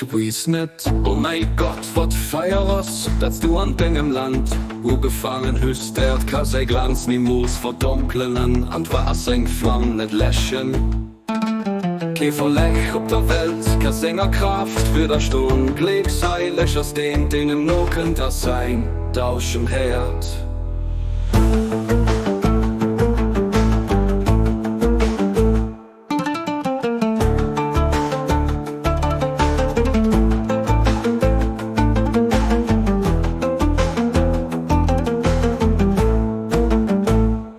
Ech weess net, o mäi Gott, wat Feier ass, dat s du an dengem Land ugefaangen hues, d'Äerd ka säi Glanz nimools verdonkelen an d'Waasser seng Flam net läschen. Kee Vollek op der Welt ka senger Kraaft widderstoen, gléckseileg ass deen, deen em nokënnt a säin Dauschen héiert.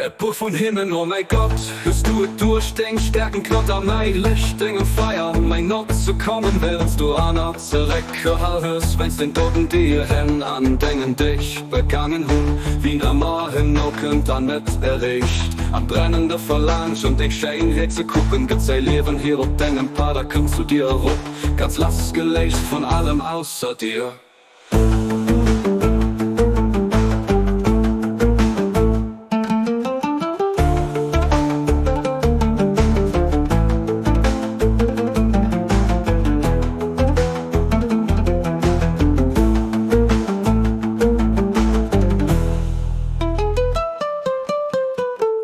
E puer vun hinnen, O mäi Gott, hues du et duerch deng Stärken knott a mäi Licht dengem Feier méi no ze kommen, wärends du aner zeréckgehal hues wéinst den Doten, déi hir Hänn an dengen Deeg begaangen hunn, wien ëmmer him nokënnt an net erreecht am brennende Verlaangen un deng Schéinheet ze kucken, gëtt säi Liewen hier op dengem Pad a kënnt zu dir erop, ganz lassgeléist vun allem ausser dir.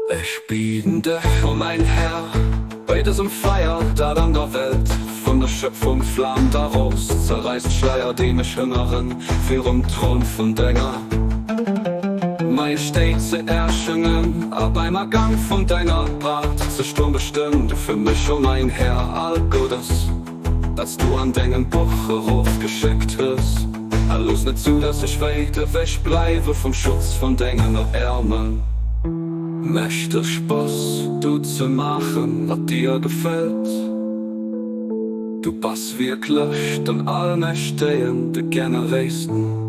Ech bieden dech, o mäin Här, bei dësem Feier, dat an der Welt vun der Schöpfung flaamt eros, zerräiss d'Schleier, déi mech hënneren, virum Thron vun denger Majestéit ze erschëngen a beim Agank vun denger Paart ze stoen. Bestëmm du fir mech, o mäin Här, all Guddes, dat s du an dengem Buch erofgeschéckt hues, a looss net zu, dass ech wäit ewech bleiwe vum Schutz vun dengen Äermen. Mecht es Spass, du ze maachen, wat dir gefält? Du bass wierklech den Allmächtegen, de Generéisten.